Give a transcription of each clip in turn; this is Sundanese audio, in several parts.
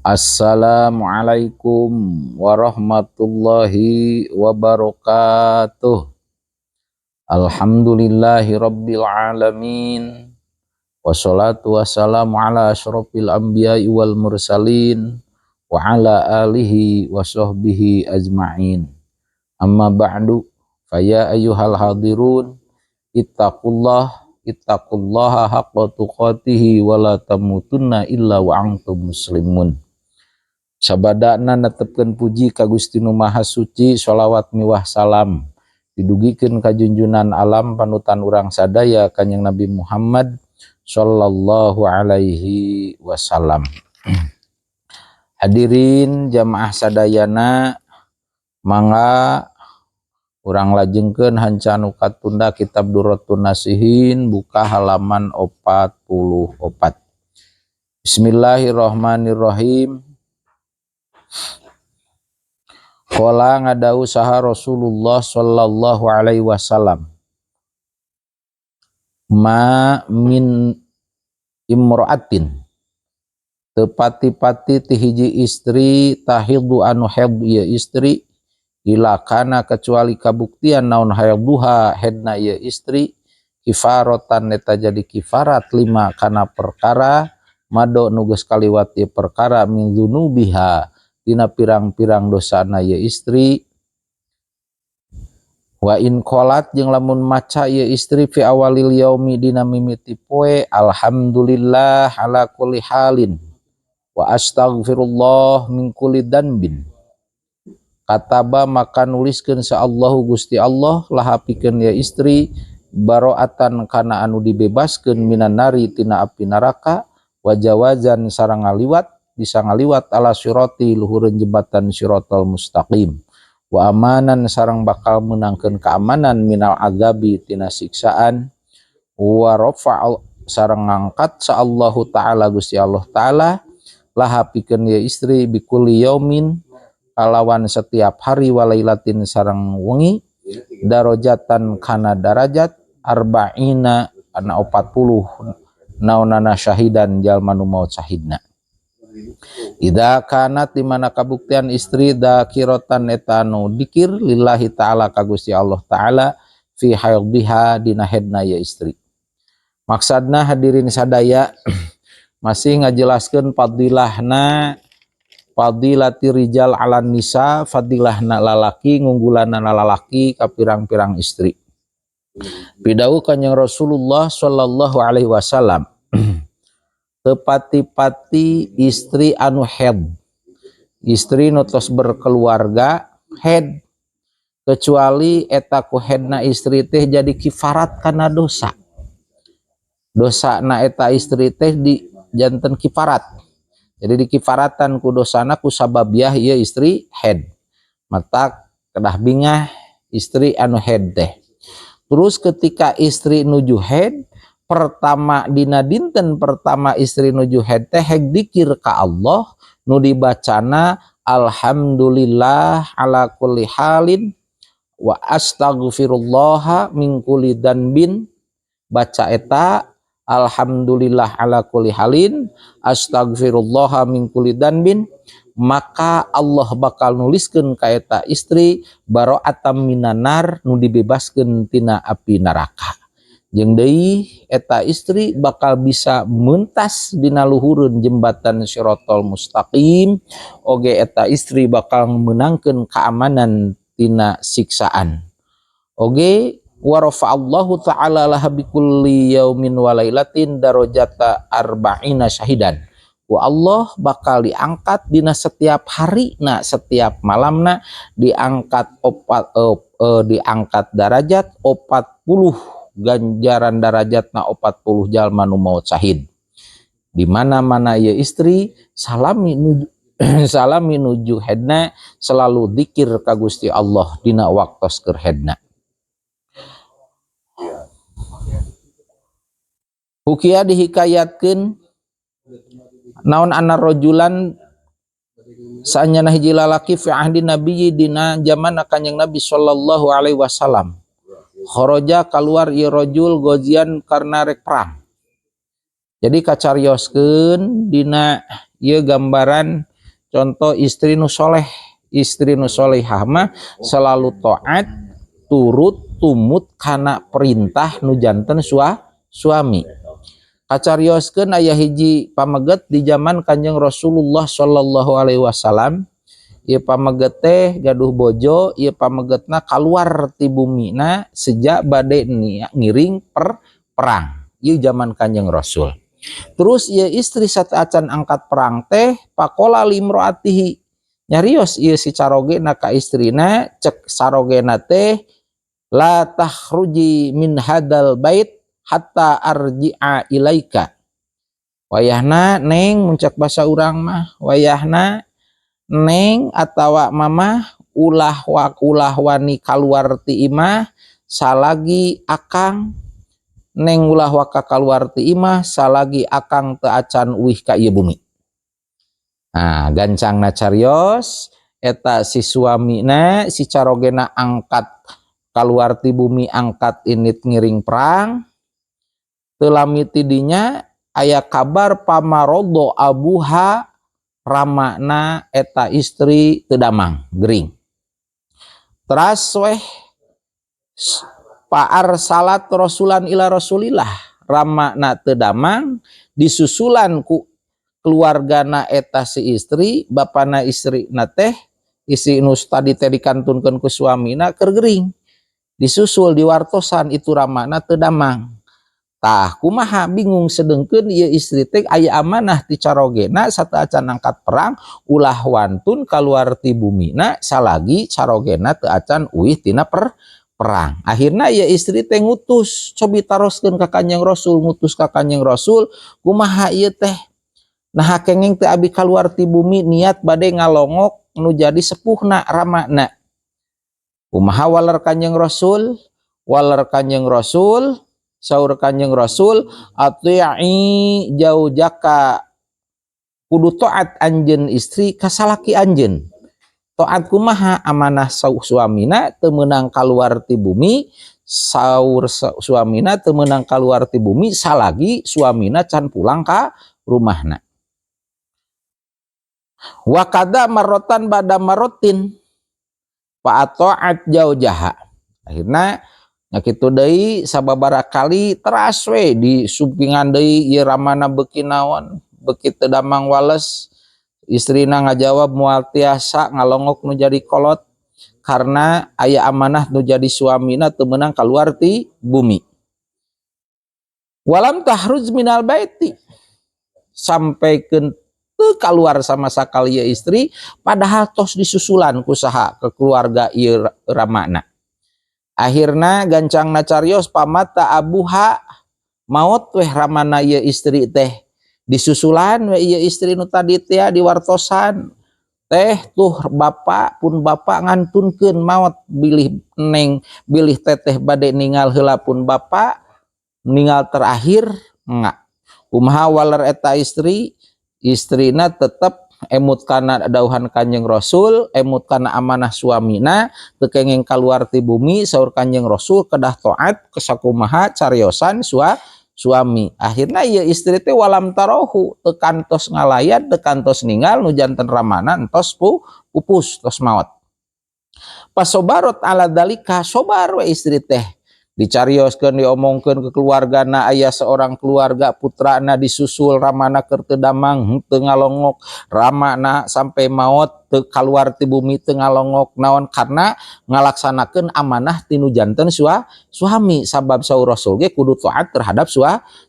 Assalamualaikum warahmatullahi wabarakatuh. Alhamdulillahi rabbil alamin. Wassalatu wassalamu ala asyrafil anbiya'i wal mursalin wa ala alihi wa sahbihi ajma'in. Amma ba'du, faya ayyuhal hadirun, ittaqullah, ittaqullaha haqqa tuqatihi wa la tamutunna illa wa antum muslimun. Sabadana netepkeun puji ka Gusti Nu Maha Suci, sholawat miwah salam didugikeun ka junjunan alam panutan urang sadaya, Kanjeng Nabi Muhammad sallallahu alaihi wasallam. Hadirin jamaah sadayana, mangga urang lajengkeun hanca nu katunda kitab Durratun Nasihin, buka halaman 44. Bismillahirrahmanirrahim. Qala, ngadawuh saha Rasulullah sallallahu alaihi wasallam, ma min imra'atin, teu pati-pati ti hiji istri, tahidu, anu haid ieu istri, illa kana, kecuali kabuktian naon haiduha, haidna ieu istri, kifarotan, eta jadi kifarat, lima, kana perkara, mado, nu geus kaliwat ieu perkara, min dzunubiha, tina pirang-pirang dosana ieu istri. Wa in qolat, jeung lamun maca ieu istri, fi awalil yaumi, dina mimiti poe, alhamdulillah ala kulli halin wa astaghfirullah min kulli danbin, kataba, maka nuliskeun sa Allahu Gusti Allah laha pikeun ieu istri, baroatan, kana anu dibebaskeun, minan nari, tina api neraka, wa jawazan, sareng ngaliwat, bisa ngaliwat, ala sirati, luhureun jembatan siratal mustaqim, wa amanan, sareng bakal menangkeun keamanan, minal azabi, tina siksaan, wa rafa'a, sareng ngangkat sa Allahu taala Gusti Allah taala, laha pikeun ieu istri, bikulli yaumin, kalawan setiap hari, walailatin, sareng wengi, darajatan, kana darajat, arba'ina, ana 40 naonana, syahidan, jalma nu maot syahidna. Idza kanat, di mana kabuktian istri, dzakirotan, eta nu dikir, lillahi ta'ala, ka Gusti Allah ta'ala, fi haidhiha, dina haidna ieu istri. Maksadna, hadirin sadaya, masih ngajelaskeun fadilahna, fadilati rijal ala nisa, fadilahna lalaki, ngunggulanna lalaki ka pirang-pirang istri. Pidawuh Kanjeng Rasulullah sallallahu alaihi wasallam, teu pati-pati istri anu haid, istri nu tos berkeluarga haid, kecuali eta ku haidna istri teh jadi kifarat kana dosa dosa na eta istri teh di janten kifarat, jadi dikifaratan ku dosana ku sababiah ieu istri haid. Matak kedah bingah istri anu haid teh. Terus ketika istri nuju haid pertama, dina dinten pertama istri nuju haid teh hek dikir ka Allah nu dibacana alhamdulillah ala kulli halin wa astaghfirullah min kulli danbin, baca eta alhamdulillah ala kulli halin astaghfirullah min kulli danbin, maka Allah bakal nuliskeun ka eta istri baro'atam minanar, nu dibebaskeun tina api neraka, jeung deui eta istri bakal bisa mentas dina luhureun jembatan sirotol mustaqim, oge eta istri bakal menangkeun keamanan tina siksaan, oge wa rafa'allahu ta'ala laha bikulli yaumin wa lailatin darajata arba'ina syahidan, wa Allah bakal diangkat dina setiap hari na, setiap malamna diangkat opat, diangkat darajat 40 ganjaran darajatna 40 jalma nu maut syahid. Di mana-mana ieu istri salami nuju haidna selalu dikir ka Gusti Allah dina waktos keur haidna. Hukiya, dihikayatkeun naon, anna rajulan, saanyana hiji lalaki, fi ahdi nabiyyi, dina zaman Kanjeng Nabi sallallahu alaihi wasallam, kharaja, keluar ieu rajul, gozian, karena rek perang. Jadi kacarioskeun dina ieu gambaran. Contoh istri nu soleh, istri nu solehah mah selalu taat, turut tumut kana perintah nu janten suami. Kacarioskeun, aya hiji pameget di zaman Kanjeng Rasulullah Shallallahu Alaihi Wasallam. Ieu pameget teh gaduh bojo. Ieu pamegetna keluar ti bumina sejak bade ngiring perang. Ieu zaman Kanjeng Rasul. Terus ieu istri sateuacan angkat perang teh, faqola limroatihi, nyarios ieu si carogena ka istrina. Cek sarogena teh, "La takhruji min hadal bait hatta arji'a ilaika." Wayahna, Neng, muncak bahasa urang mah, wayahna Neng atawa Mamah ulah wani kaluar ti imah salagi akang, Neng, ulah waka kaluar ti imah salagi akang teu acan uih ka ieu bumi. Nah, gancangna carios eta si suamina, si carogena angkat kaluar ti bumi, angkat init ngiring perang. Teu lami ti dinya aya kabar, famarodho abuha, ramana eta istri teu damang, gering. Teras weh fa arsalat rasulan ila Rasulillah. Ramana teu damang, disusulan ku keluargana eta si istri, bapana istri na teh, istri nu tadi teh dikantunkeun ku suamina keur gering. Disusul, diwartosan itu ramana teu damang. Tah, kumaha? Bingung. Sedengkeun ieu istri teh aya amanah ti carogena, sateuacan angkat perang ulah wantun kaluar ti bumina salagi carogena teu acan uih tina perang. Akhirna ieu istri teh ngutus, cobi taroskeun ka Kanjeng Rasul, ngutus ka Kanjeng Rasul, "Kumaha ieu teh? Nah, kenging teh abi kaluar ti bumi niat bade ngalongok nu jadi sepuhna, ramana." Kumaha waler Kanjeng Rasul? Waler Kanjeng Rasul, saur Kanjeng Rasul, "Ati'i zaujaka," kudu taat anjeun istri ka salaki anjeun. Taat kumaha? Amanah suamina teu meunang kaluar ti bumi. Saur suamina teu meunang kaluar ti bumi salagi suamina can pulang ka rumahna. Wa kada marrotan bada marrotin fa ata'at zaujaha. Akhirna nya kitu deui, sababaraha kali teras we disumpingan deui ieu ramana beuki naon, beuki teu damang. Wales istrina ngajawab moal tiasa ngalongok nu jadi kolot karena aya amanah nu jadi suamina teu meunang kaluar ti bumi. Walam takhruj minal baiti, sampaikeun teu kaluar sama sakali ieu istri, padahal tos disusulan ku saha, ke keluarga ieu ramana. Akhirna gancangna carios, famata abuha, maot weh ramana ieu istri teh. Disusulan we ieu istri nu tadi teh, diwartosan teh, "Tuh bapak, pun bapak ngantunkeun maot, bilih Neng, bilih Teteh bade ningal heula pun bapak, ningal terakhir." Enggak. Kumaha waler eta istri? Istrina tetep emut kana dauhan Kanjeng Rasul, emut kana amanah suamina, teu kenging kaluar ti bumi. Saur Kanjeng Rasul kedah taat kesakumaha cariosan suami. Akhirna ieu istri teh walam tarohu, teu kantos ngalayan, teu kantos ninggal nu janten ramana entos pupus, tos maot. Fasobarot ala dalika, sobar we istri teh. Dicarioskeun, diomongkeun ke keluargana, aya seorang keluarga putrana disusul ramana keur teu damang, teu ngalongok ramana sampai maot, teu kaluar ti bumi, teu ngalongok naon, karena ngalaksanakeun amanah ti nu janten suami, sabab saur Rasul ge kudu taat terhadap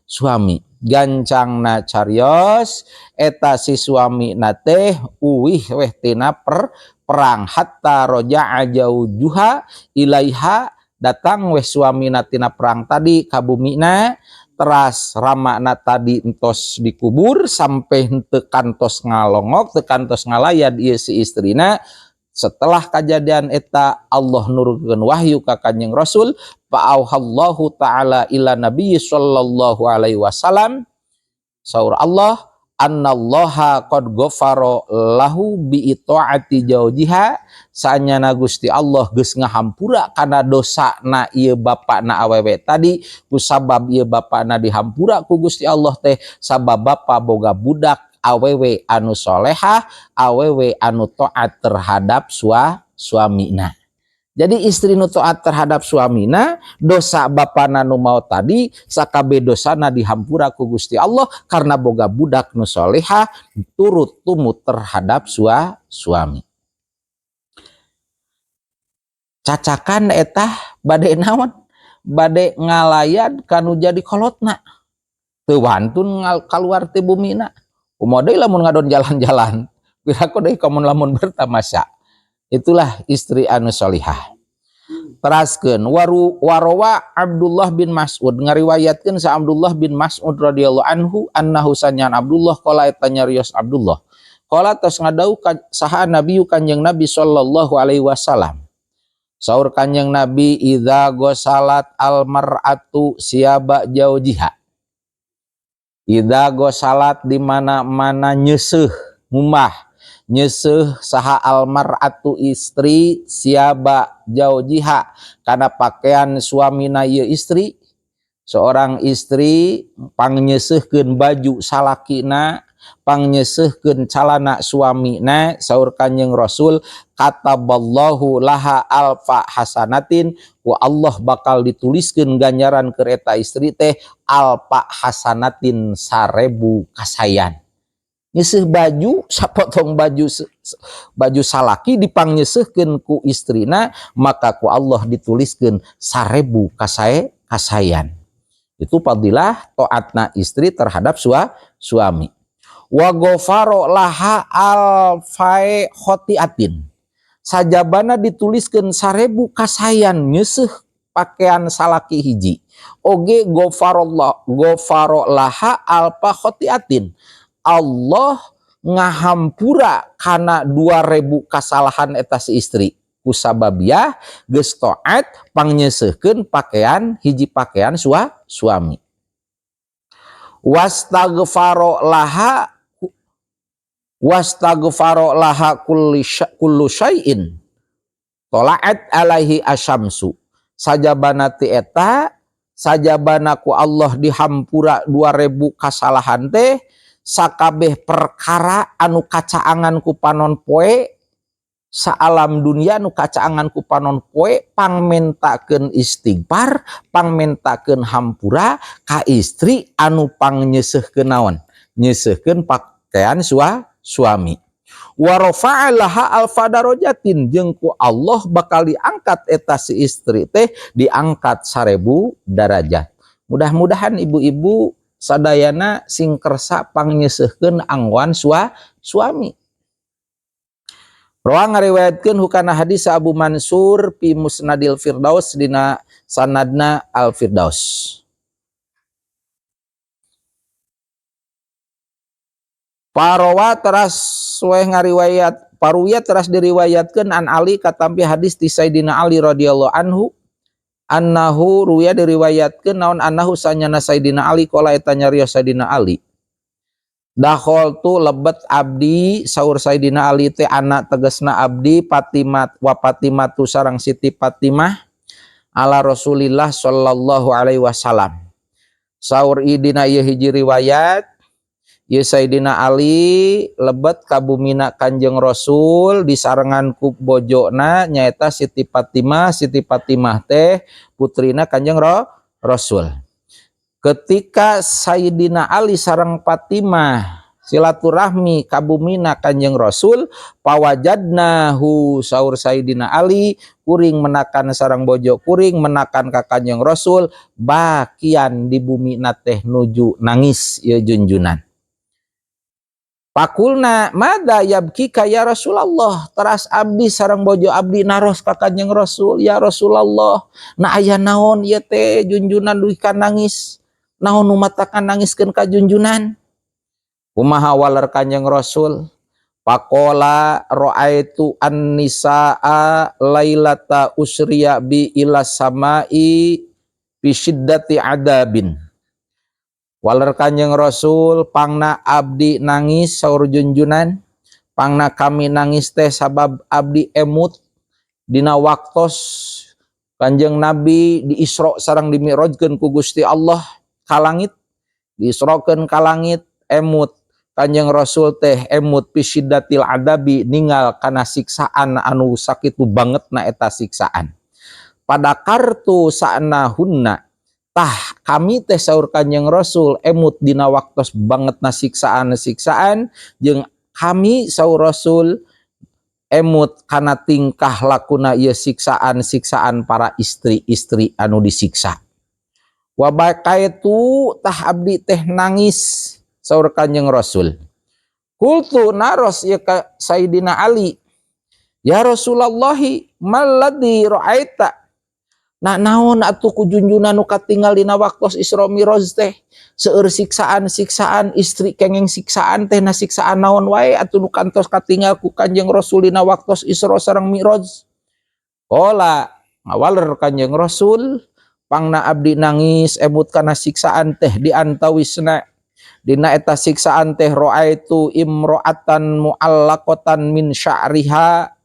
suami. Gancangna carios, eta si suami na teh uwih weh tina perang hatta roja'a zaujuha ilaiha. Datang weh suamina tina perang tadi ka bumina, teras ramana tadi entos dikubur, sampai henteu kantos ngalongok, teu kantos ngalayad ieu si istrina. Setelah kejadian eta, Allah nurunkeun wahyu ka Kanjeng Rasul. Fa auhallahu ta'ala ila nabiyyi sallallahu alaihi wasallam, saur Allah, annallaha qad ghafara lahu bi itaati zaujiha, sanyana Gusti Allah geus ngahampura kana dosana ieu bapakna awewe tadi. Ku sabab ieu bapakna dihampura ku Gusti Allah teh sabab bapa boga budak. Awewe anu solehah, awewe anu taat terhadap suamina. Jadi istri nu taat terhadap suamina, dosa bapana nu maot tadi sakabeh dosana dihampura ku Gusti Allah karena boga budak nu solehah, turut tumut terhadap suami. Cacakan eta bade naon? Bade ngalayad kanu jadi kolotna. Teu wantun kaluar ti bumina. Kumaha deui lamun ngadon jalan-jalan? Piraku deui komun lamun bertamasya. Itulah istri anu solihah. Teraskeun warowa Abdullah bin Mas'ud, ngariwayatkeun sa Abdullah bin Mas'ud radhiyallahu anhu annahu sanyan Abdullah qala eta nyarios Abdullah qala tos ngadau saha Nabi Kanjeng Nabi sallallahu alaihi wasallam. Saur Kanjeng Nabi, idza ghasalat al mar'atu siaba jaujiha. Idza ghasalat di mana-mana nyeuseuh ngumbah, nyeuseuh saha almar'atu istri, siaba jaujiha kana pakaian suamina ieu istri. Seorang istri pangnyeuseuhkeun baju salakina, pangnyeuseuhkeun calana suamina, saur Kanjeng Rasul, kataballahu laha alfa hasanatin, ku Allah bakal dituliskeun ganjaran keur eta istri teh alfa hasanatin, 1000 kasayan. Nyeuseuh baju, sapotong baju, baju salaki dipangnyeuseuhkeun ku istrina, maka ku Allah dituliskeun 1000 kasayan. Itu fadilah taatna istri terhadap suami. Wa ghafara laha alfai khotiatin, sajabana dituliskeun 1000 kasayan nyeuseuh pakaian salaki hiji oge, ghafarallah ghafara laha alfa khotiatin, Allah ngahampura kana 2000 kasalahan eta si istri kusababiah geus taat pangnyeuseuhkeun pakaian, hiji pakaian suami. Wastaghfaro laha, wastaghfaro laha kullu syai'in tola'at alaihi asyamsu, sajabana ti eta, sajabana ku Allah dihampura 2000 kasalahan teh, sakabeh perkara anu kacaangan ku panon poe, saalam dunia nu kacaangan ku panon poe, pangmentakeun istighfar, pangmentakeun hampura ka istri anu pangnyeuseuhkeun naon, nyeuseuhkeun pakaian suami. Wa rafa'a laha alfa darajatin, jeung ku Allah bakal diangkat eta si istri teh diangkat 1000 darajat. Mudah-mudahan ibu-ibu sadayana sing kersa pangnyeuseuhkeun anggoan suami. Rawa ngariwayatkeun hukana hadis Abu Mansur fi Musnadil Firdaus dina sanadna Al Firdaus. Parawa teras weh ngariwayat, paruya teras diriwayatkeun an Ali katampi hadis ti Sayyidina Ali radhiyallahu anhu annahu ruya diriwayatkeun naon annahu sanyana Sayyidina Ali qala eta nyarios Sayyidina Ali, dakhaltu lebet abdi, saur Sayyidina Ali teh, anak tegesna abdi, Fatimah wa Fatimatu sareng Siti Fatimah, ala Rasulillah sallallahu alaihi wasallam. Saur idina ieu hiji riwayat ieu Sayyidina Ali lebet ka bumina Kanjeng Rasul disarengan ku bojona nyaeta Siti Fatimah. Siti Fatimah teh putrina Kanjeng Rasul. Ketika Sayyidina Ali sareng Fatimah silaturahmi ka bumina Kanjeng Rasul, pawajadnahu, saur Sayyidina Ali, kuring menakan sareng bojo kuring menakan ka Kanjeng Rasul bakian di bumina teh nuju nangis ieu junjunan. Pakulna mada yabkika ya Rasulullah, teras abdi sareng bojo abdi naros ka Kanjeng Rasul, ya Rasulullah, na aya naon ieu teh junjunan dugi ka nangis, naon nu matakan nangiskeun ka junjunan? Kumaha waler Kanjeng Rasul? Pakola ra'aitu an-nisaa lailata usriya bi ila samai fi syiddati adabin. Waler Kanjeng Rasul, pangna abdi nangis, saur junjunan, pangna kami nangis teh sabab abdi emut dina waktos Kanjeng Nabi di Isra sareng dimi'rajkeun ku Gusti Allah ka langit, diisrokeun ka langit, emut Kanjeng Rasul teh emut fi syiddatil adabi, ningal kana siksaan anu sakitu banget na eta siksaan. Fadzakartu sya'nahunna, tah kami teh, saur Kanjeng Rasul, emut dina waktos banget na siksaan-siksaan, jeung kami, saur Rasul, emut kana tingkah lakuna ieu siksaan-siksaan para istri-istri anu disiksa. Wabakaitu, tah abdi teh nangis, saur Kanjeng Rasul. Qultu, naros ieu ka Sayyidina Ali, ya Rasulullahi, malladzi ra'aita? Nah, naon atuh ku junjuna nu katinggal dina waktos Isra Mi'raj teh? Seueur siksaan-siksaan istri kenging siksaan teh, na siksaan naon wae atuh nu kantos katinggal ku Kanjeng Rasul dina waktos Isra sareng Mi'raj? Qala, ngawaler Kanjeng Rasul, pangna abdi nangis emut kana siksaan teh di antawisna, dina eta siksaan teh, ra'aitu imra'atan mu'allaqatan min sya'riha.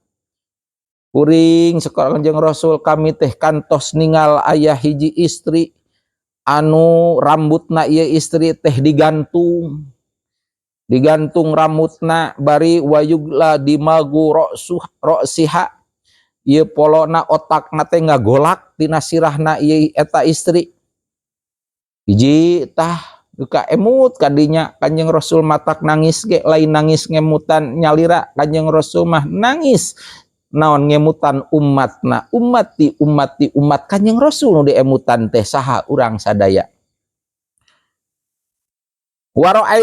Kuring, saur Kanjeng Rasul, kami teh kantos ningal aya hiji istri anu rambutna ieu istri teh digantung, digantung rambutna, bari wayugla dimagu ra'suh ra'siha, ieu polona, otakna teh ngagolak tina sirahna ieu eta istri. Hiji tah duka emut kadinya Kanjeng Rasul, matak nangis ge lain nangis ngemutan nyalira. Kanjeng Rasul mah nangis naon? Ngemutan umatna, ummati, ummati, umat Kanjeng Rasul. Nu diemutan teh saha? Urang sadaya.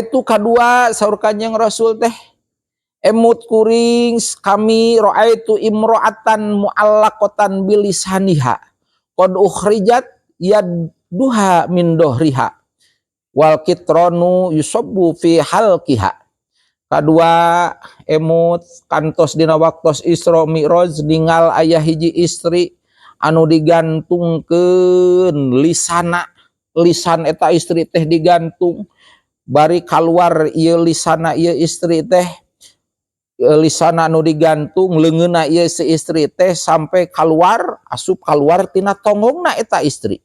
Itu kadua, saur Kanjeng Rasul teh, emut kuring, kami, ra'aitu imro'atan mu'allaqatan bilisaniha qad ukhrijat yaduha min dohriha wal kitronu yusobbu fi halqiha. Kadua, emut kantos dina waktos Isra Mi'raj ningal aya hiji istri anu digantungkeun lisana, lisan eta istri teh digantung, bari keluar ieu lisana ieu istri teh, lisana anu digantung, leungeunna ieu si istri teh sampai keluar, asup keluar tina tonggongna eta istri.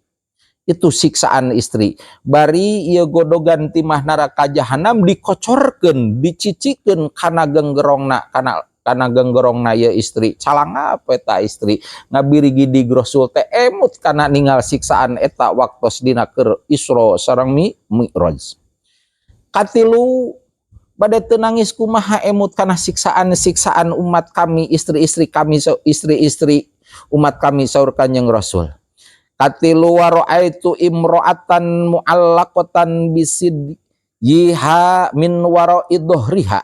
Itu siksaan istri. Bari ieu godogan timah neraka jahanam dikocorkeun, dicicikeun kana genggerongna, kana genggerongna ieu istri. Calanga apa eta istri? Ngabirigidig Rasul teh emut kana ningal siksaan eta waktos dina keur Isra sareng Mi'raj. Katilu, bade teu nangis kumaha emut kana siksaan-siksaan umat kami, istri-istri kami, istri-istri umat kami, saur Kanjeng Rasul. Katilu, wa ra'aitu imra'atan mu'allaqatan bisidyiha min wara'i dhahriha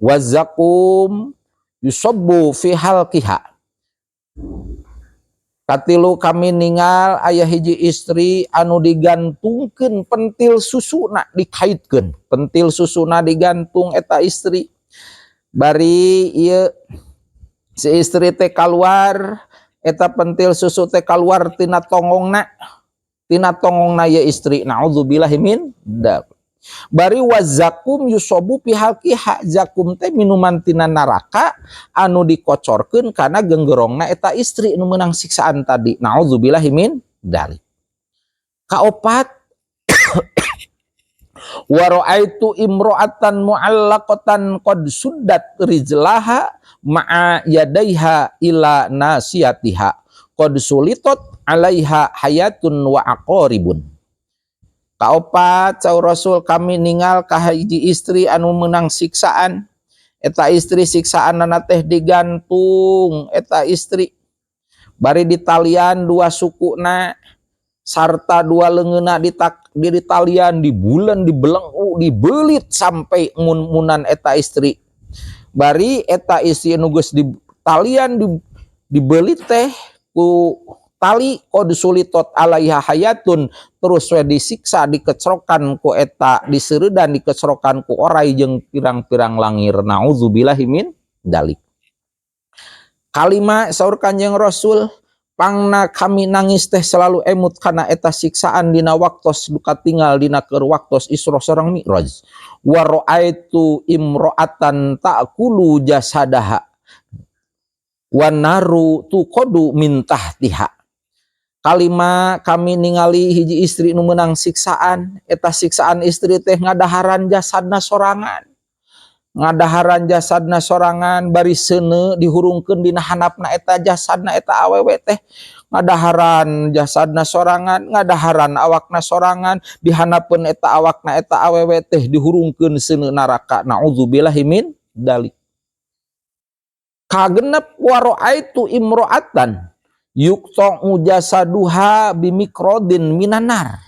wa zakum yusabbu fi halqiha. Katilu, kami ningal aya hiji istri anu digantungkeun pentil susuna, dikaitkeun pentil susuna, digantung eta istri, bari ieu si istri teh keluar, eta pentil susu teh keluar tina tonggongna, tina tonggongna ieu istri. Naudzubillahi min dzalik. Bari wazakum yusobu fi halqiha, zakum teh minuman tina neraka anu dikocorkeun kana genggerongna eta istri nu meunang siksaan tadi. Naudzubillahi min dzalik. Kaopat, wa ra'aitu imra'atan mu'allaqatan qad suddat rijlaha ma'a yadaiha ila nasiyatiha qad sulitot alaiha hayatun wa aqaribun. Kaopat, saur Rasul, kami ningal ka hiji istri anu menang siksaan. Eta istri siksaan teh digantung eta istri, bari ditalian dua sukuna sarta dua leungeunna, ditak di talian, di bulan, dibelenggu, dibelit sampai mun-munan eta istri. Bari eta istri nu geus di talian, dibelit teh ku tali, qad sulitot alaiha hayatun, terus we disiksa, dikecrokan ku eta, diseureudan, dikecrokan ku oray jeung pirang-pirang langir. Naudzubillahi min dzalik. Kalima, saur Kanjeng Rasul, pangna kami nangis teh selalu emut kana eta siksaan dina waktos duka tinggal dina keur waktos Isra sareng Mi'raj. Wa ra'aitu imra'atan ta'kulu jasadaha wan naru tuqadu min tahtiha. Kalima, kami ningali hiji istri nu meunang siksaan. Eta siksaan istri teh ngadaharan jasadna sorangan, ngadaharan jasadna sorangan, bari seuneu dihurungkeun dina handapna eta jasadna. Eta awewe teh ngadaharan jasadna sorangan, ngadaharan awakna sorangan, dihanapeun eta awakna eta awewe teh dihurungkeun seuneu neraka. Naudzubillahi min dalik. Kagenep, waroaitu imro'atan yuqta'u jasaduha bimikrodin minan nar.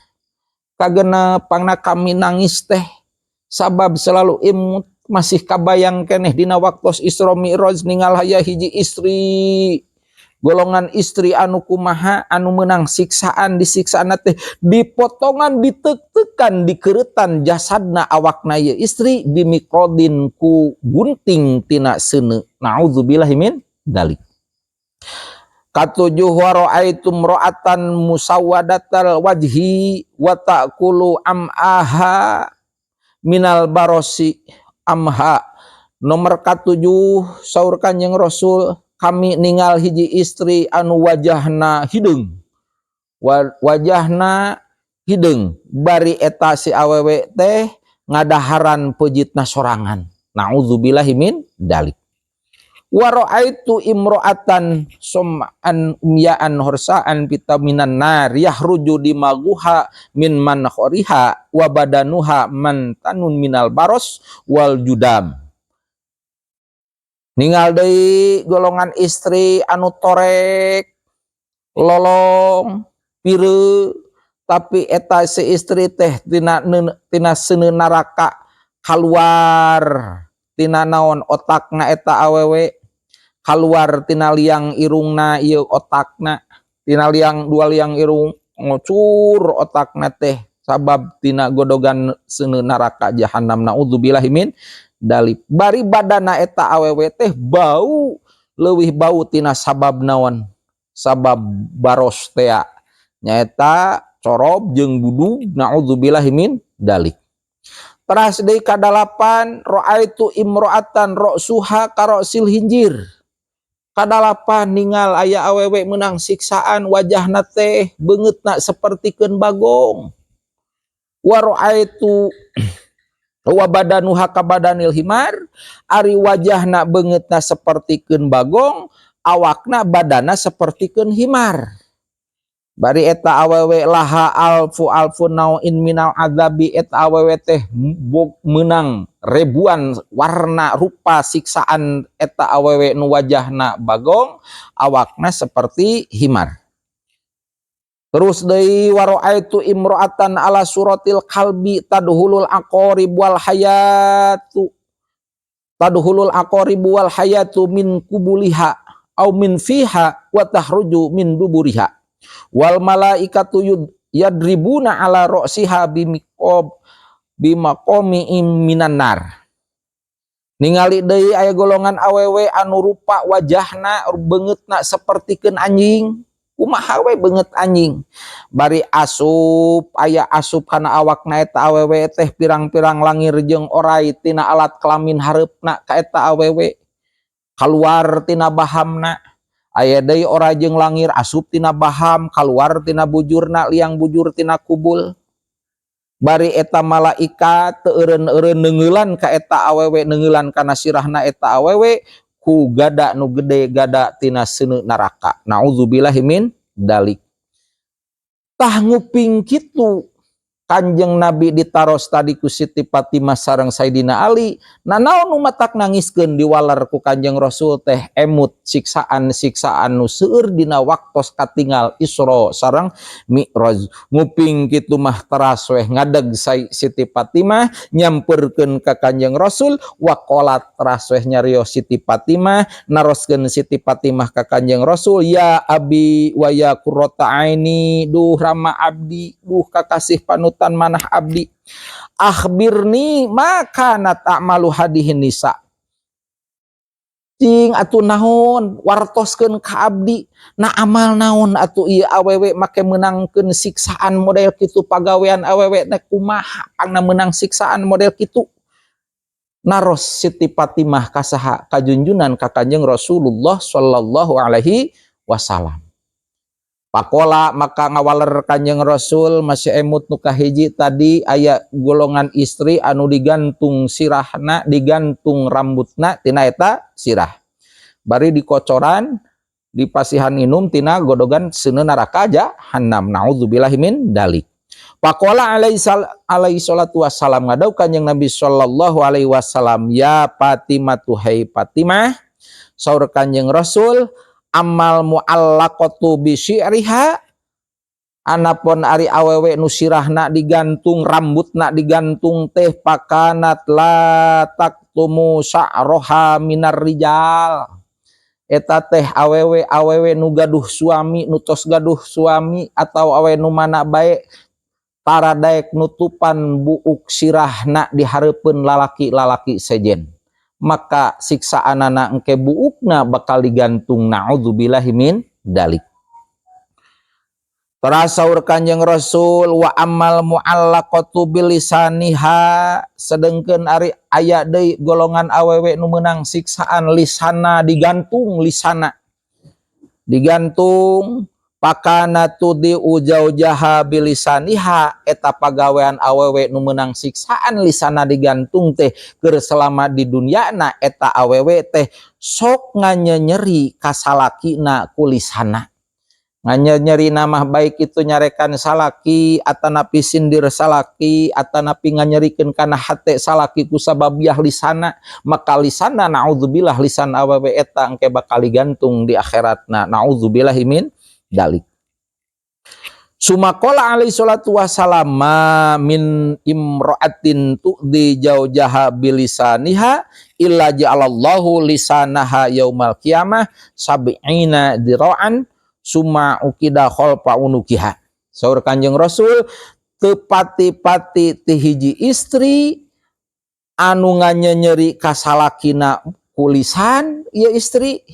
Kagenep, pangna kami nangis teh sabab selalu imut, masih kabayang keneh dina waktos Isra Mi'raj ningal aya hiji istri, golongan istri anu kumaha, anu menang siksaan. Disiksaan teh dipotongan, ditek-tekan, dikeretan jasadna, awakna ieu istri, bimikrodin, ku gunting tina seuneu. Naudzubillahi min dalik. Katujuh, waroaitu imro'atan musawwadatal wajhi wa ta'kulu am'aha minal barosi amha. Nomor katujuh, saur Kanjeng Rasul, kami ningal hiji istri anu wajahna hideung, wajahna hideung, bari eta si awewe teh ngadaharan pejitna sorangan. Naudzubillahi min dalik. Wa ra'aitu imra'atan som'an umyaan horsaan vitaminan nar yahruju dimaguha min mankhoriha wa badanuha mantanun minal baros wal judam. Ningal deui golongan istri anu torek, lolong, pire, tapi eta si istri teh tina seuneu neraka kaluar tina naon, otakna eta awewe kaluar tina liang irungna ieu otakna, tina liang, dua liang irung ngocur otakna teh sabab tina godogan seuneu neraka jahanam. Naudzubillahi min dalik. Bari badana eta awewe teh bau, leuwih bau tina sabab naon, sabab baros tea, nyaeta corob jeung budug. Naudzubillahi min dalik. Teras deui kadalapan, ra'aitu imra'atan ra'suha kara'sil khinzir. Kadalapan, ningal aya awewe menang siksaan, wajahna teh beungeutna sapertikeun bagong. Wa ra'aitu wa badanuha kabadanil himar. Ari wajahna beungeutna sapertikeun bagong, awakna badana sapertikeun himar. Bari eta awewe laha alfu alfu nau'in minal adzabi. Eta awewe teh meunang ribuan warna rupa siksaan. Eta awewe nu wajahna bagong, awakna seperti himar. Terus deui, waroaitu imro'atan ala suratil kalbi tadhulul aqarib wal hayatu, tadhulul aqarib wal hayatu min kubuliha au min fiha wa tahruju min duburiha wal malaikatu yadribuna ala ra'siha bimiqab bimaqami minan nar. Ningali deui aya golongan awewe anu rupa wajahna, beungeutna sapertikeun anjing. Kumaha we beungeut anjing, bari asup, aya asup kana awakna eta awewe teh pirang-pirang langir jeung orai tina alat kelamin hareupna ka eta awewe, kaluar tina bahamna. Aya deui orai jeung langir asup tina baham, kaluar tina bujurna, liang bujur tina kubul. Bari eta malaikat teu eureun-eureun neungeulan ka eta awewe, neungeulan kana sirahna eta awewe ku gada nu gede, gada tina seuneu neraka. Naudzubillahi min dalik. Tah, nguping kitu Kanjeng Nabi ditaros tadi ku Siti Fatimah sareng Sayyidina Ali, nanaon nu matak nangiskeun? Diwaler ku Kanjeng Rasul teh emut siksaan-siksaan nu seueur dina waktos katingal Isra sareng Mi'raj. Nguping kitu mah teras weh ngadeg Siti Fatimah nyamperkeun ka Kanjeng Rasul. Waqolat, teras weh nyarios Siti Fatimah, naroskeun Siti Fatimah ka Kanjeng Rasul, "Ya abi wa ya qurrata aini," duh rama abdi, duh kakasih panutan manah abdi, "akhbirni ma kanat a'malu hadihin nisa." Cing atuh naon, wartoskeun ka abdi na amal naon atuh ieu awewe make meunangkeun siksaan model kitu? Pagawean awewe teh kumaha pangna meunang siksaan model kitu? Naros Siti Fatimah ka saha? Ka junjunan, ka Kanjeng Rasulullah sallallahu alaihi wasallam. Faqala, maka ngawaler Kanjeng Rasul, masih emut nu kahiji tadi, aya golongan istri anu digantung sirahna, digantung rambutna tina eta sirah, bari dikocoran, dipasihan minum tina godogan seuneu neraka jahannam, naudzubillahi min dalik. Faqala alaihi salatu wassalam, ngadawuh Kanjeng Nabi sallallahu alaihi wasallam, ya Fatimah, tuhai Fatimah, saur Kanjeng Rasul, ammal mu'allaqatu bi syi'riha, anapun ari awewe nu sirahna digantung, rambutna digantung teh, fakanat la taktumu sya'roha minar rijal, eta teh awewe awewe nu gaduh suami, nu tos gaduh suami, atau awewe nu mana bae tara daek nutupan buuk sirahna di hareupeun lalaki-lalaki sejen, maka siksaanana engke buukna bakal digantung, naudzubillahi min dalik. Teras saur Kanjeng Rasul, wa ammal mu'allaqatu bilisaniha, sedengkeun ari aya deui golongan awewe nu meunang siksaan lisana digantung, lisana digantung, fakana tudzi zaujaha bilisaniha, eta pagawean awewe nu meunang siksaan lisana digantung teh keur selama di dunyana eta awewe teh sok nganyenyeri ka salakina ku lisana. Nganyenyeri mah baik itu nyarekan salaki, atanapi sindir salaki, atanapi nganyerikeun kana hate salaki ku sababiah lisana, maka lisana, naudzubillah, lisan awewe eta engke bakal digantung di akhiratna, naudzubillahi min dalik. Tsumma qala alaihi salatu wassalam, ma min imra'atin tu'dzi zaujaha bilisaniha illa ja'alallahu lisanaha yaumal qiyamah sab'ina dira'an summa uqida khalfa unukiha. Saur Kanjeng Rasul, teu pati-pati ti hiji istri anu nganyenyeri ka salakina ku lisan ieu istri,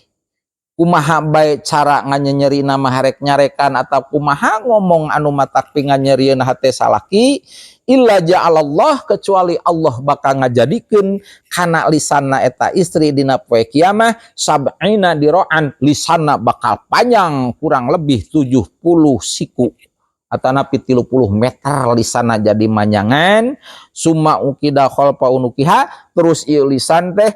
kumaha bae cara nganyenyeri nama, harek nyarekan atau kumaha ngomong anu matak pinganyerieun hate salaki, illa ja'alallah, kecuali Allah bakal ngajadikeun kana lisanna eta istri dina poe kiamah sab'ina diro'an, lisanna bakal panjang kurang lebih 70 siku atanapi 30 meter lisana jadi manjangan, summa uqida khalfa unukiha, terus ieu lisan teh,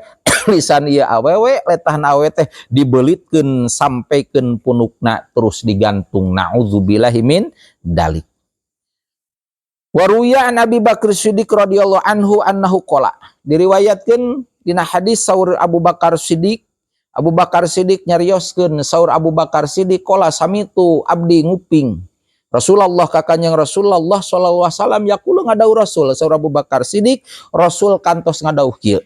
lisan ieu awewe, letahna awewe teh dibelitkeun sampaikeun punukna, terus digantung, naudzubillahi min dalik. Waruwiya an Abi Bakar Siddiq radhiyallahu anhu annahu qala, diriwayatkeun dina hadis saur Abu Bakar Siddiq, Abu Bakar Siddiq nyarioskeun, saur Abu Bakar Siddiq, qala samitu, abdi nguping, Rasulullah ka Kanjeng Rasulullah sallallahu alaihi wasallam, yaqulu, ngadawuh Rasul, saur Abu Bakar Siddiq, Rasul kantos ngadawuh kieu,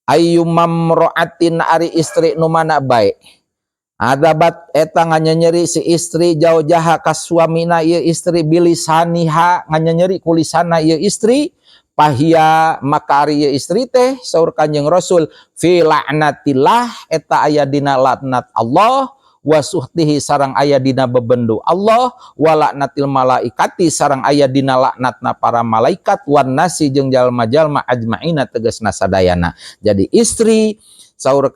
ayyumamra'atin, ari istri nu mana bae, adabat, eta nganyenyeri si istri, zaujaha ka suamina ieu istri, bilisaniha, nganyenyeri ku lisana ieu istri, fahiya, maka ari ieu istri teh, saur Kanjeng Rasul, fi la'natillah, eta aya dina laknat Allah, wa suhtihi, sareng aya dina bebendu Allah, wa laknatil malaikati, sareng aya dina laknatna para malaikat, wan nasi, jeung jalma-jalma, ajmaina, tegasna sadayana. Jadi istri, saur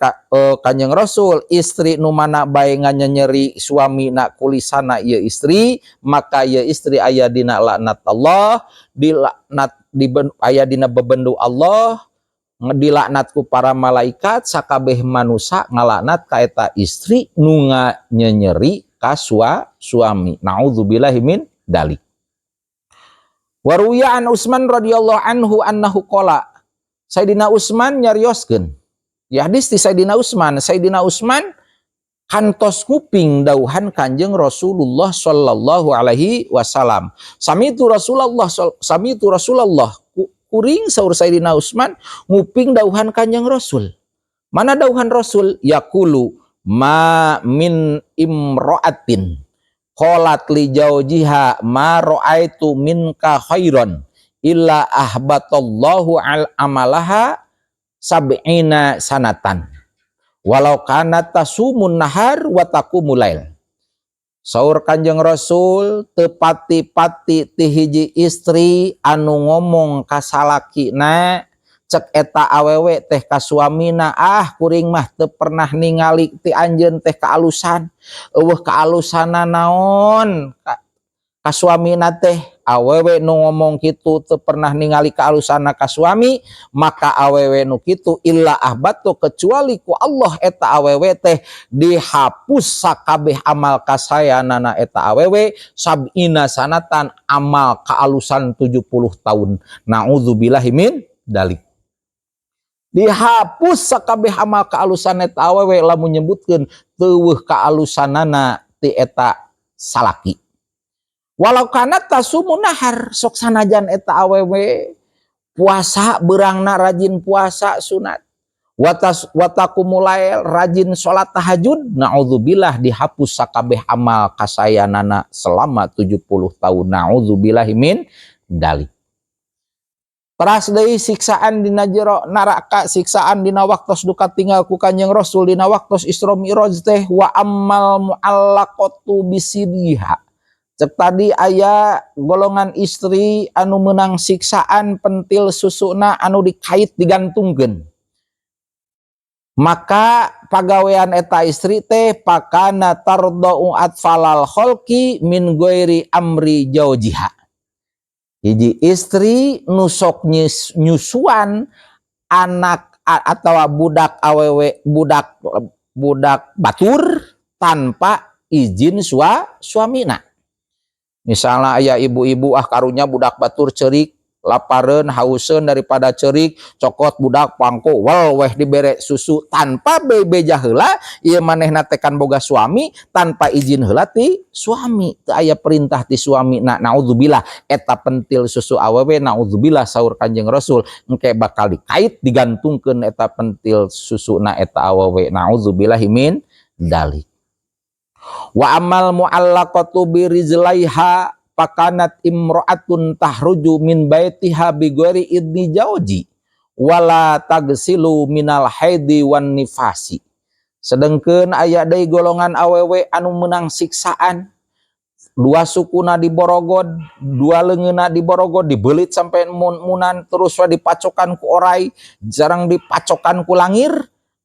Kanjeng Rasul, istri nu mana bae nganyenyeri suamina ku lisana ieu istri, maka ieu istri aya dina laknat Allah, dilaknat di aya dina bebendu Allah, dilaknat ku para malaikat, sakabeh manusia ngalaknat ka eta istri nu nyenyeri ka suami, naudzubillahi min dalik. Waruwiya an Utsman radhiyallahu anhu annahu qala, Sayyidina Utsman nyarioskeun ya, hadis ti Sayyidina Utsman, Sayyidina Utsman kantos nguping dauhan Kanjeng Rasulullah sallallahu alaihi wasallam, samitu Rasulullah, samitu Rasulullah, kuring, saur Sayyidina Utsman, nguping dauhan Kanjeng Rasul. Mana dauhan Rasul? Yaqulu, ma min imra'atin qalat li zaujiha ma ra'aitu minka khairan illa ahbatallahu al amalaha sab'ina sanatan walau kanat tasumun nahar wa taqumul lail. Saur Kanjeng Rasul, teu pati-pati ti hiji istri anu ngomong ka salakina, Cek eta awewe teh ka suamina, "Ah, kuring mah teu pernah ningali ti anjeun teh kaalusan, euweuh kaalusanna naon ka suamina teh." Awewe nu ngomong kitu teu pernah ningali kaalusanna ka suami, maka awewe nu kitu illa ahbatu, kecuali ku Allah eta awewe teh dihapus sakabeh amal kasayanana eta awewe sab'ina sanatan, amal kaalusan 70 tahun. Naudzubillahi min dalik. Dihapus sakabeh amal kaalusan eta awewe lamun nyebutkeun teuweuh kaalusanana ti eta salaki. Walau kanat tasumun nahar, sok sanajan eta awewe puasa beurangna, rajin puasa sunat, watas wataqumu lail, rajin salat tahajud, naudzubillah dihapus sakabeh amal kasayanana selama 70 tahun. Naudzubillahi min dalik. Teras deui siksaan dina jero neraka, siksaan dina waktos duka tinggal ku Kanjeng Rasul dina waktos Isra Mi'raj teh, wa ammal mu'allaqatu bisidiha. Cek tadi aya golongan istri anu menang siksaan pentil susuna anu dikait, digantungkeun. Maka pagawean eta istri teh pakana tarda'u atfalal khalqi min ghairi amri jaujiha. Hiji istri nu sok nyusuan anak atau budak awewe, budak budak batur tanpa izin suamina. Misalnya aya ibu-ibu, ah karunya budak batur cerik, lapareun, hauseun, daripada cerik cokot budak pangko wal weh dibere susu tanpa bebeja heula. Ieu manehna teh kan boga suami, tanpa izin heula ti suami, teu aya perintah ti suami. Nah, naudzubillah eta pentil susu awewe, naudzubillah, saur Kanjeng Rasul engke bakal dikait, digantungkeun eta pentil susuna eta awewe. Naudzubillahi min dalik. Wa amal mu'allaqatu bi rijlaiha pakanat imra'atun tahruju min baitiha bi ghairi idni jauji wala tagsilu minal haidi wan nifasi. Sedengkeun aya deui golongan awewe anu menang siksaan dua sukuna diborogod, dua leungeunna diborogod, dibelit sampai munan, terus we dipacokan ku orai, jarang dipacokan ku langir.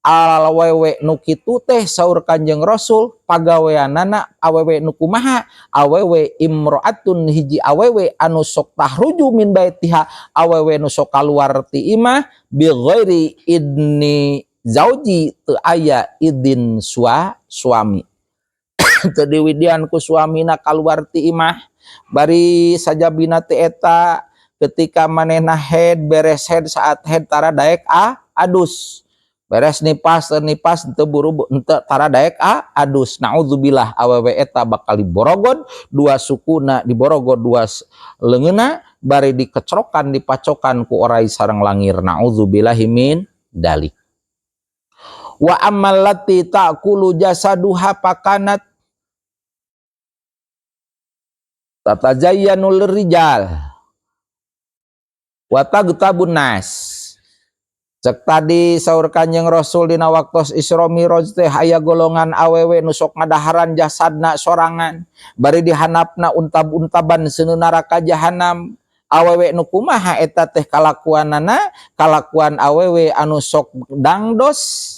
Awewe nu kitu teh saur Kanjeng Rasul pagaweanana awewe nu kumaha? Awewe imro'atun, hiji awewe anu sok tahruju min baitiha, awewe nu sok kaluar ti imah, bi ghairi idni zauji, teu aya idin suami, teu diwidian ku suamina kaluar ti imah. Bari sajabina ti eta ketika manehna head, beres head, saat head tara daek adus, beres nipas, teu nipas, teu buru henteu, tara daek adus. Naudzubillah awewe eta bakal diborogod dua sukuna, diborogod dua leungeunna, bari dikecrokan, dipacokan ku orai sareng langir. Naudzubillahi min dalik. Wa ammal lati ta'kulu jasaduha pakanat tatajayyanul rijal wa tagtabun nas. Cek tadi saur Kanjeng Rasul dina waktos Isra Mi'raj teh aya golongan awewe nu sok ngadaharan jasadna sorangan, bari dihanapna untab-untaban seuneu neraka jahanam. Awewe nu kumaha eta teh kalakuanana? Kalakuan awewe anu sok dangdos,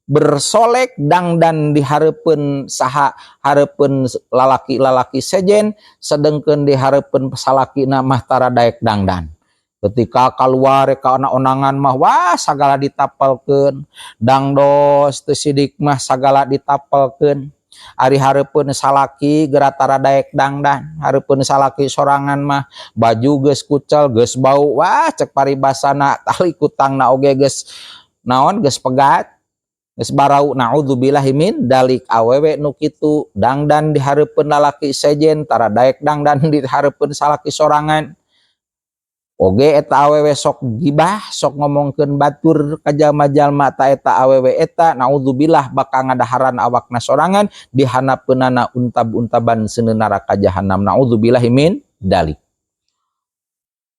bersolek, dangdan di hareupeun saha? Hareupeun lalaki-lalaki sejen, sedengkeun di hareupeun salakina mah tara daek dangdan. Ketika keluar ka onangan mah, wah, sagala ditapelkeun, dangdos teu sidik mah sagala ditapelkeun. Ari hareupeun salaki geura tara daek dangdan, hareupeun salaki sorangan mah baju geus kucel, geus bau, wah, cek paribasana tali kutangna oge geus naon, geus pegat, geus barau. Naudzubillahi min dalik. Awewe nu kitu dangdan di hareupeun lalaki sejen, tara daek dangdan di hareupeun salaki sorangan. Oge eta awewe sok gibah, sok ngomongkeun batur ka jalma-jalma. Ta eta awewe eta naudzubillah bakal ngadaharan awakna sorangan, dihanapeunana untab-untaban seuneu neraka jahanam. Naudzubillahi min dalik.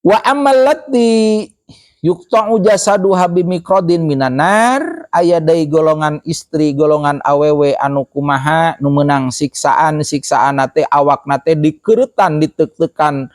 Wa ammal lati yuqta'u jasaduha bimikrodin minan nar, aya deui golongan istri, golongan awewe anu kumaha nu meunang siksaan? Siksaan teh awakna teh dikeuretan, ditek-tekan.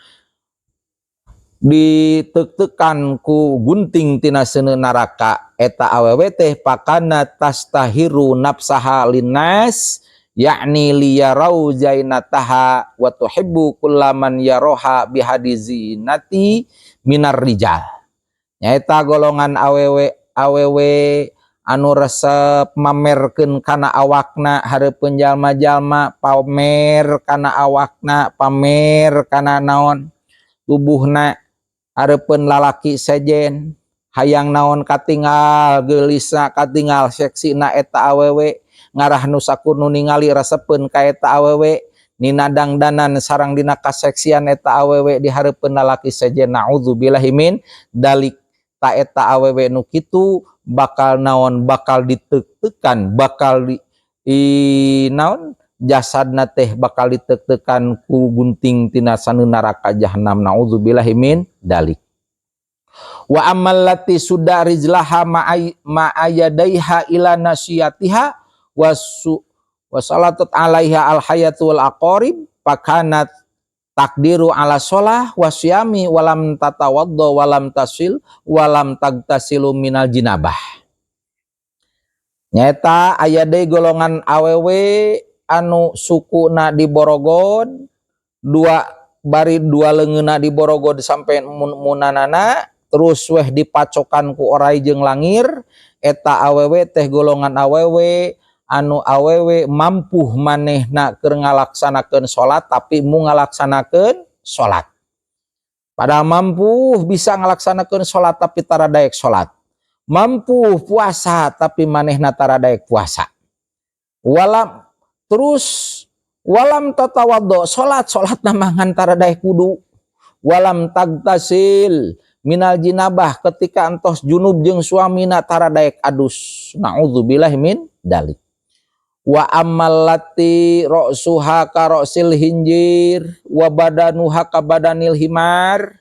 Ditek-tekan ku gunting tina seuneu neraka eta awewe teh, pakanat tasytahiru nafsaha linnas, yakni liyarau zainataha wa tuhibbu kullaman yaroha bihadzi zinati minar rijal. Nyaeta golongan awewe awewe anu resep mamerkeun kana awakna hareupeun jalma-jalma, pamer kana awakna, pamer kana naon tubuhna hareupeun lalaki sejen, hayang naon katinggal geulisna, katinggal seksina eta awewe, ngarah nu sakur nu ningali resepeun ka eta awewe, nina dangdanan sareng dina kaseksian eta awewe di hareupeun lalaki sejen. Naudzubillahi min dalik. Ta eta awewe nu kitu bakal naon, bakal ditek-tekan, bakal di i, naon jasadna teh bakal ditek-tekan ku gunting tina saneun neraka jahanam. Naudzubillahi min dalik. Wa ammal lati sudda rijlaha ma'ayadaiha ila nasiyatiha wasu wasalatat alaiha alhayatu wal aqarib, pakanat taqdiru ala sholah wasyami walam tatawaddo walam tasil walam tagtasilu minal jinabah. Nyata aya deui golongan awewe anu sukuna diborogod dua, bari dua leungeunna diborogod sampai munanana, terus weh dipacokan ku orai jeung langir. Eta awewe teh golongan awewe anu awewe mampu manehna keur ngalaksanakeun salat tapi mu ngalaksanakeun salat. Padahal mampu bisa ngalaksanakeun salat tapi tara daek salat. Mampu puasa tapi manehna tara daek puasa. Walam terus walam tatawaddo, salat salat ngan tara daek wudu. Walam tagtasil minal jinabah, ketika entos junub jeung suamina tara daek adus. Naudzubillah min dalik. Wa ammal lati ra'suha ka ra'sil khinzir wa badanuha ka badanil himar.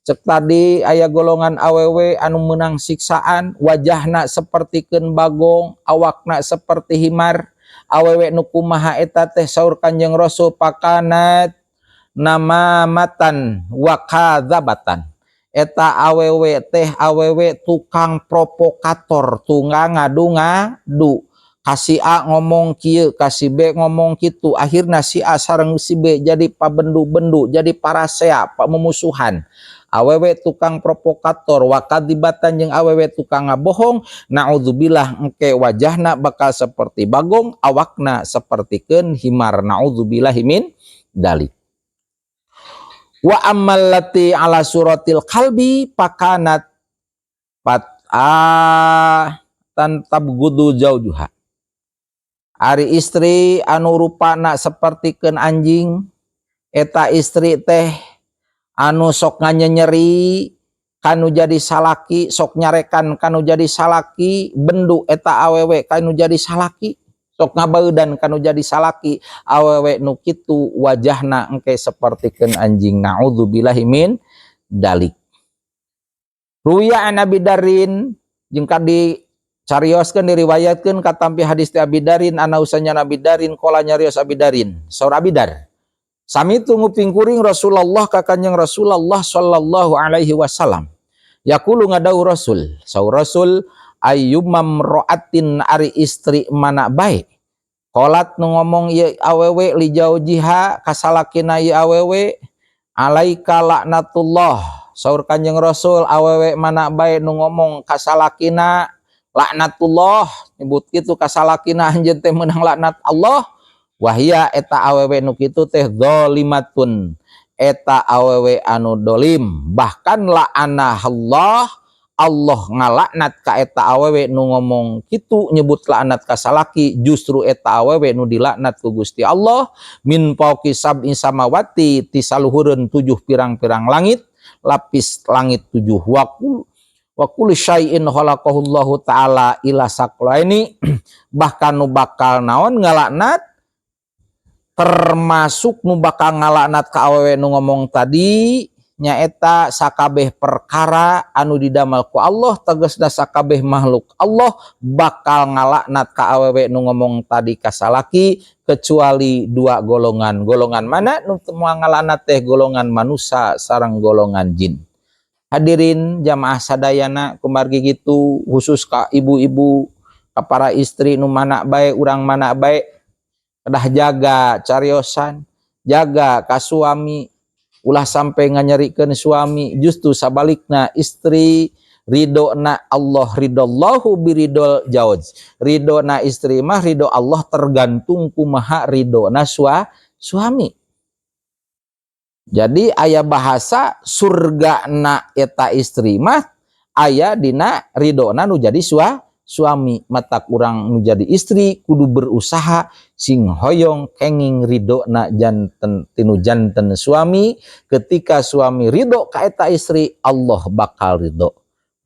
Cek tadi aya golongan awewe anu menang siksaan, wajahna sapertikeun bagong, awakna seperti himar. Awewe nu kumaha eta teh? Saur Kanjeng Rasul, pakanat namamatan wa kadzabatan. Eta awewe teh awewe tukang provokator, tukang ngadu-ngadu. Ka si A ngomong kieu, ka si B ngomong kitu, akhirna si A sareng si B jadi pabendu-bendu, jadi parasea, pamumusuhan. Awewe tukang provokator, wa kadzibatan, jeung awewe tukang ngabohong. Naudzubillah, engke wajahna bakal seperti bagong, awakna sapertikeun himar. Naudzubillahi min dalik. Wa ammal lati ala suratil kalbi pakanat pat a tan tabgudu jaujuha. Ari istri anu rupana sapertikeun anjing, eta istri teh anu sok nganyenyeri kanu jadi salaki, sok nyarekan kanu jadi salaki, bendu eta awewe kanu jadi salaki, sok ngabeudan kanu jadi salaki. Awewe nu kitu wajahna engke sapertikeun anjing. Naudzubillahi min dalik. Ruwiya an Abi Darin, jeung kadi carioskeun, diriwayatkeun katampi hadis ti Abi Darin, ana usanya Abi Darin qala, nyarios Abi Darin, saur Abi Dar, samitu nguping kuring Rasulullah ka Kanjeng Rasulullah sallallahu alaihi wasallam, yaqulu, ngadawuh Rasul, saur Rasul, ayyuma mra'atin, ari istri mana bae, qalat, nu ngomong ieu awewe, li jaujiha, kasalakina ieu awewe, alaika laknatullah. Saur Kanjeng Rasul, awewe mana bae nu ngomong kasalakina laknatullah, nyebut kitu kasalakina, anjeun teh meunang laknat Allah, wahia, eta awewe nu kitu teh, zalimatun, eta awewe anu dolim, bahkan la'anallah, Allah ngalaknat ka eta awewe nu ngomong kitu, nyebut laknat ka salaki. Justru eta awewe nu dilaknat ku Gusti Allah min fauqi sab'i samawati, ti saluhureun tujuh pirang-pirang langit, lapis langit tujuh, wakul wa kulli syai'in khalaqahullahu ta'ala ila ini, bahkan nu bakal naon ngalaknat, termasuk nu bakal ngalaknat ka awewe nu ngomong tadi nyaeta sakabeh perkara anu didamel ku Allah, tegasna sakabeh makhluk Allah bakal ngalaknat ka awewe nu ngomong tadi ka salaki, kecuali dua golongan. Golongan mana nu moal ngalaknat teh? Golongan manusia sareng golongan jin. Hadirin jamaah sadayana, kumargi gitu, khusus ka ibu-ibu, ka para istri nu mana bae, urang mana bae, kedah jaga cariosan, jaga ka suami, ulah sampai nganyerikeun suami. Justru sabalikna, istri ridho na Allah, ridallahu biridol zauj, ridho na istri mah ridho Allah, tergantung kumaha ridho na suami. Jadi aya bahasa surga na eta istri mah aya dina ridho na nu jadi suami. Matak urang nu jadi istri kudu berusaha sing hoyong kenging ridho na janten tinu janten suami. Ketika suami ridho ka eta istri, Allah bakal ridho.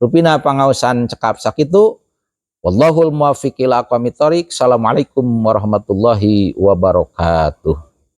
Rupina pangaosan cekap sakitu. Wallahul muwaffiq ila aqwamit thoriq. Assalamualaikum warahmatullahi wabarakatuh.